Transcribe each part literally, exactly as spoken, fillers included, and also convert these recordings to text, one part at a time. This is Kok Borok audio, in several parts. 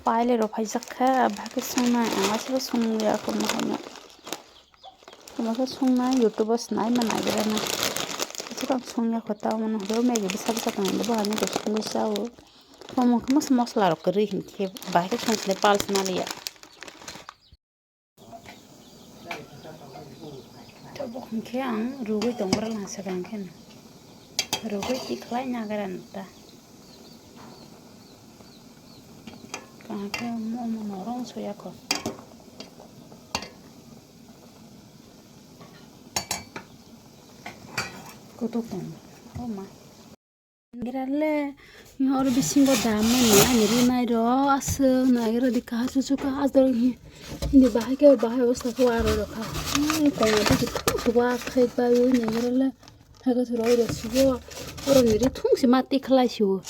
Paile rok phaijak kha, bahai khe swngnai, ang aswk swngliya kho, ma hwnwi. Tamo khe swngnai, YouTube o swnai ma naigra na. Aswk ang swngliya kho, tamo no hwnkhe Maggie bwsa bwsa tongmani, bo haino bo swnglai chao. Omo khe mos-, mosla rok kwrwi hinkhe, bahai khe swnglai pals ma liya. Tabuk hinkhe ang rwgwi tonggra lang swkang khe no. Rwgwi tikhlai nagra nw ta. Kaham khe omo, omo norong soya kho. Kutuk tong. O ma. Naigra le, oro bisingo dam mani ani rinai rok aswk naigra di kaha chuchuk kaha aswk hi. Hindi bahai khe bahai o saka o aro rokha. Hmm, kongma twi thung si wa khai bai o naigra le. Haga se roi rok si o. Oro ni ri thung si ma tikhlai si o.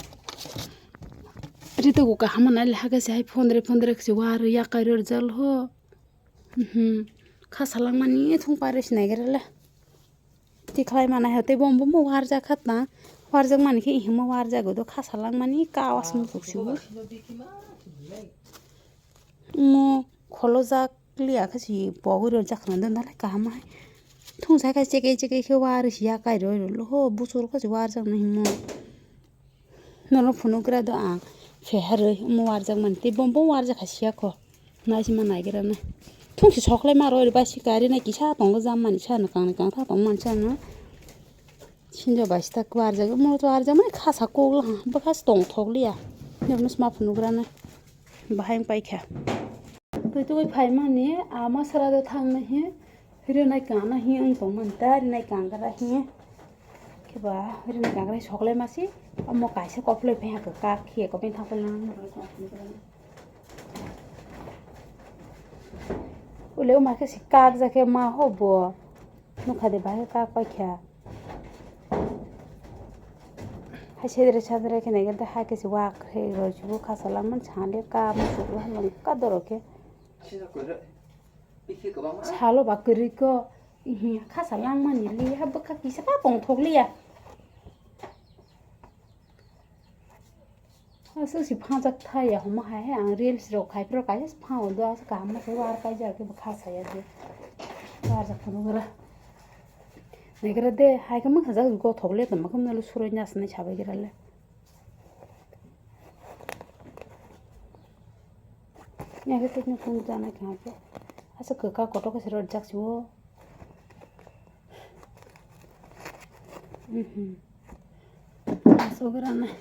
Ri to go kaham nai le haga se hai phondre phondre si wa aro yakai rw jal ho. Mhm. Kha salangmani thung pairwi se naigra le. Tikhlai manai hai tei bo, bo, bo warjak kha ta. Warjak mani khe ihimo warjago do kha salangmani ka awas muchuk sibo. Mo kholojak liya khe si pogwi rwjak khna don dalai kaham hai. Thung sai khe chekei chekei khe warwi si yakai roi rw lo ho buchur khe si warjak nai himo. Nono phunukgra do ang pheharwi omo warjakmani tei bo, bo warjakha siya kho. Naisima naigra nai. Thungsi soklai ma roi rw bai si gari nai kisa tongo jam mani sa no kang ni kang tha tong mani sa no. Sinjo bai sita warjak omo warjakmani khasa kok la bwkha se tong thok liya. Nono sma phunukgra nai. Bahai wng paikha. Twi twi phaimani ama sara do thang nai he. Rinai kana hi wng tongmani ta, rinai kangra hi. Khe ba rinai kangra hi soklai masi, omo kaisa koplai phai hakhe kak khiye kopni thangpai lang. Ule uma khe si kak ja khe ma ho bo. Nukha de bahai kak paikha. Hai sedre sadre khe nai khe hai khe si wak khe roi chubo khasa langmani sande ka muchuk halong ka doro khe. Salo ba kwrwi ko, ihi khasa langmani li, ha bwkha kisa ta tongthok liya. Aswk si phangjak thaya homa hai, hai ang reels rok khai phuru kaisa si phango do, aswk kaham ma se war kaijak khe bwkha saya je. Warjak phuru gra. Naigra de, hai khe mwkhajak gothok le tongma khe mwnwi suroi nasnai sabai gra le. Yang khe tini phone janai kha khe. Asa kwkha kotor khe se rojak si o. Mhm. Asa gra nai.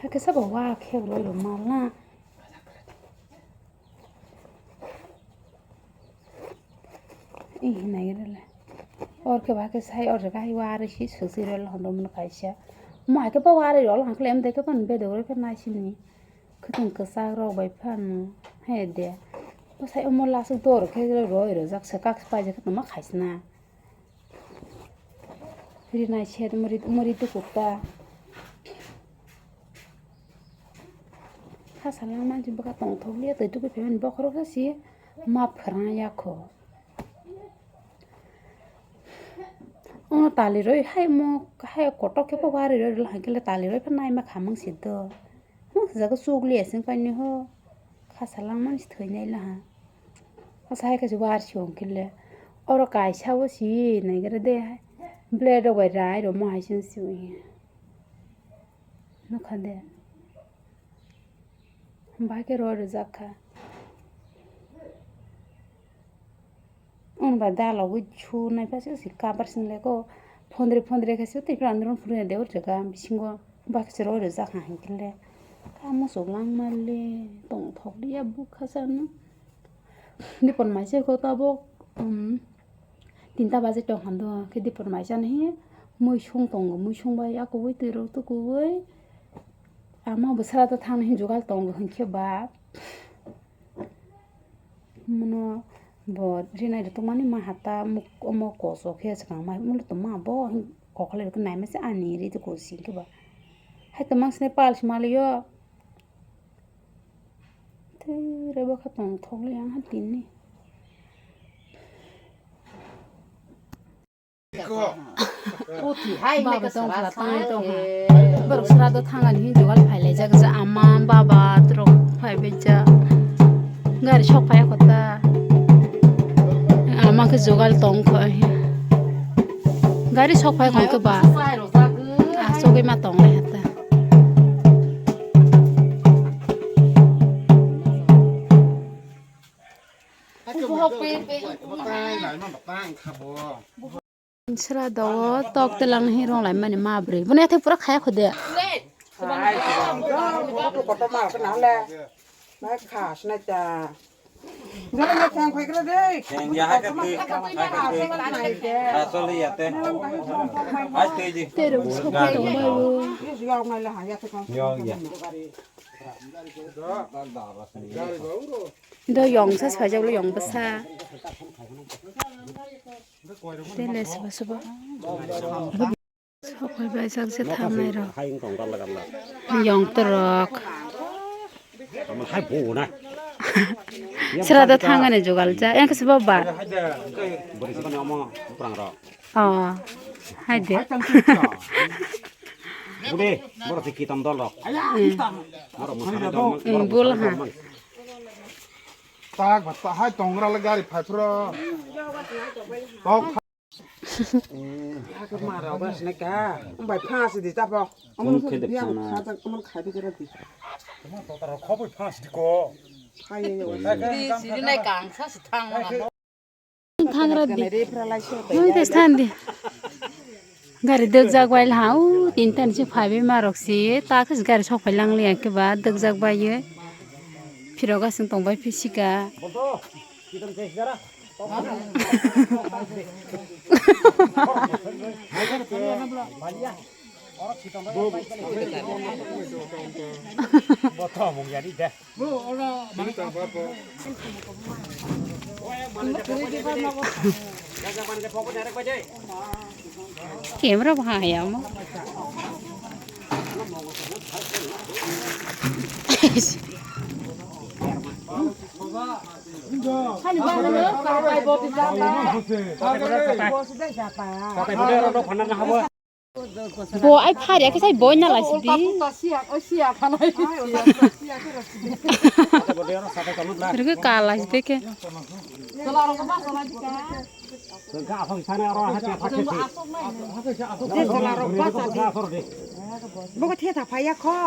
Hakhe sabo wa khe roi rw mal na. Ihi nai rele. Or khe ba khe sai or jaga hai wa ari si susi rel hondo mun kaisa. Mo hai khe ba wa ari rol hang klem de khe ban bedok roi phan nai sini. Khutun kwchak rok bai phano. He de. Bo sai omo lasuk dor khe roi rojak se kak pai je khe tongma khaisna. Rinai set muri, muri tukukta. Khasa langmani bwkha tongthok liya twi tukui phaimani bokhorok se si ma phrang ya kho. Ono taliroi hai mo hai kotor khe bo warwi roi rwla hwnkhe taliroi pha naima khamang si do. Hum jaga chukliya sing paini ho. Khasa langmani si thwinai laha. Asa hai khe si war si hwnkhe le. Oro kaisa o si naigra de. Blade rok bai rai rw mo hai sing si. Nukha de. Bahai khe roi rwjak kha. Ang ba dalogwi sunai pha se si cover swnglai kho. Phondre phondre khe se tei phra andro phuru de ur jaga bisingo. Bahai khe se roi rwjak kha hinkhe le. Kha muchuk langma le tongthok liya bukha sano. Dipor mai se kho tabuk, um, tinta baje tong hando khe dipor mai chana hi muisung tongo, muisung bai yakugwi twi rok tukuwi ama bwsala ta thangna hi jugal tongo hinkhe ba. Mono bo rinai rwtwkmani ma hata muk-, omo koso khe swkang mai muli tongma bo hin kokholai rwkhe naima se ani ri toko singkhe ba. Hai tongma sini pals maliyo. Tei rwbakha tongthokli ang ha tini. Baba tong khla tangwi tong ha. Borok sra do thangani hin jugal phai lai jak ja ama baba trok phai bai ja. Gari sok phai kho ta. Ama khe jugal tong kho. Gari sok phai kho khe ba. Asogwi ma tong lai ha ta. Sra do tok telang hi rong lai mani ma bri. Bune athe pura khaya khode. Tei rok sok phai tong bai o. Do yong sa soi jak lo yong bwsa. Tei le sobo sobo. Sok phai bai jak se thangnai rok. Yong torok. Sra do thangani jugal ja. Yang khe sobo ba. Oh, hai de. Bude, borok se kitom dol rok. Borok mwsarok dol man, borok bul mwsarok ha. Dol man. Tak ba ta hai tongra le gari phai phro. Tok. Mara ba sne ka. Bai phas di ta po. Amon khede phana. Amon khai de di. Amon to ta khoboi phas di ko. Hai ye. Di siri nai kang sa si thang. Thangra di. Hoi, tes than di. Gari dwkjak bai la ha, u tin tan si phaibai ma rok si, ta khe gari sok phai lang li ya khe ba dwkjak bai ye. Phirok aswng tong bai phi sika. Boto mung ya di de. Camera bahaya mo. Bo ai phari akhe sai boi na lai sidi. Rwgwi ka lai sidi khe. Bogo the tha phaiya kho.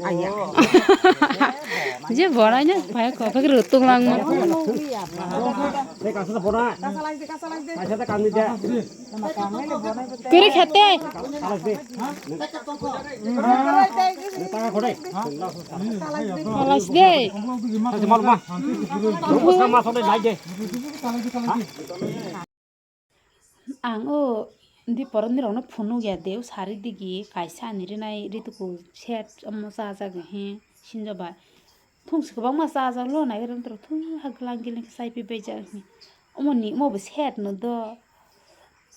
Aya. Je borai na phai ko phai rutung lang mo. Kasa lang de, kasa lang de. Kiri khate. Alas de. Ang o di poroni rokno phunuk ya de, o sari digi kaisa ani rinai rituku set omo chajak he sinjo bai. Thungsi kwbangma chajak lo nai rom tro thu ha glang giling sai pi beja he. Omo ni omo bo set no do.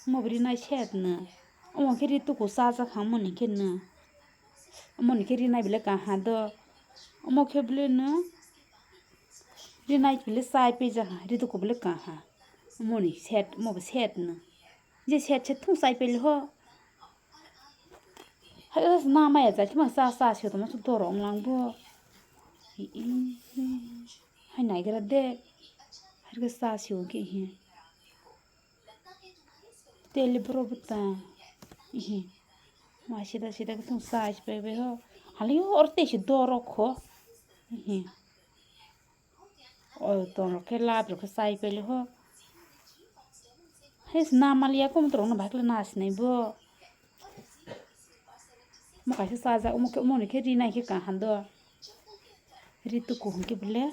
Omo bo rinai set no. Omo khe rituku chajak ha omo ni khe no. Omo ni khe rinai bile kaha do. Omo khe bile no. Rinai bile sai pi ja ha. Rituku bile kaha. Omo ni set, omo bo set no. Je set set thung sai pi le ho. Hai o na maya jai thuma sa sa sio tongma su doro ong lang bo. Hai nai gra de. Hai gra sa sio ke he. Tele bro buta. Ihi. Ma sida sida ke thung sa is pe be ho. Hali ho or te si doro kho. Ihi. O tong rok khe lab rok khe sai pele ho. Hai se na maliya kom tong rok no bahai khe na sinai bo. Mo kaisa sajak omo khe omo ni khe rinai khe kaham do. Ri tuku hwn khe bole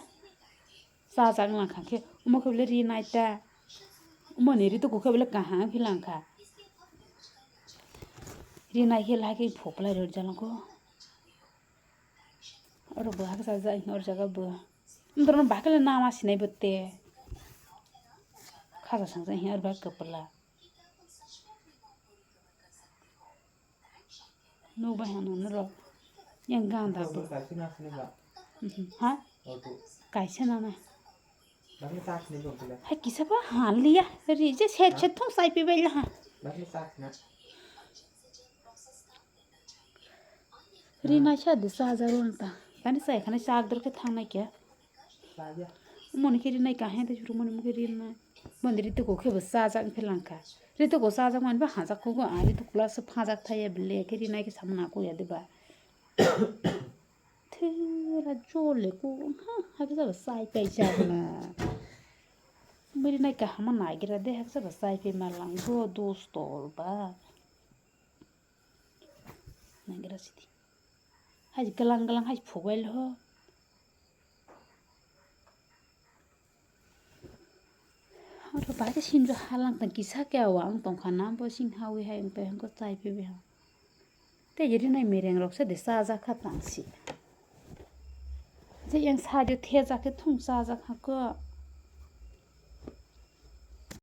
sajak wngkha khe omo khe bole rinai ta. Omo ni ri tuku khe bole kaham khe langkha. Rinai khe lahai khe phok lai rw jalangkho. Oro bo haksa ja hino oro jaga bo. Ndorno bakele nama sinai bote. Khaja sangja hino oro ba kapala. Nuk bai hano noro. Yang ganda bo. Mhm. Ha? Kaisa nana. Hai kisa ba han liya. Ri je set set thung sai pi bai la ha. Rinai sa de sa ja ron ta. Kani sai khana sak dor khe thang nai kya. Moni khe rinai ka he de juru moni mukhe rinai. Moni ri to ko khe bo sa ja ang phe lang kha. Ri to ko sa ja man ba ha ja ko go a ri to kula se pha ja thai ya bile khe rinai khe samna ko ya de ba. Thera jole ko ha ha kisa ba sai pai sa na. Biri nai kaham ma nai gira de ha kisa ba sai pai ma lang go dos tol ba. Nai gira sidi. Hai galang galang hai phugai lo. Oro bai khe sinjo halang tang kisa khe awa ang tong kha na bo sing hawi hai ang tong kha chai phi bi ha. Tei rinai mereng rok se de chajak kha tang si. Je yang sa jo thejak khe thung chajak kha ko.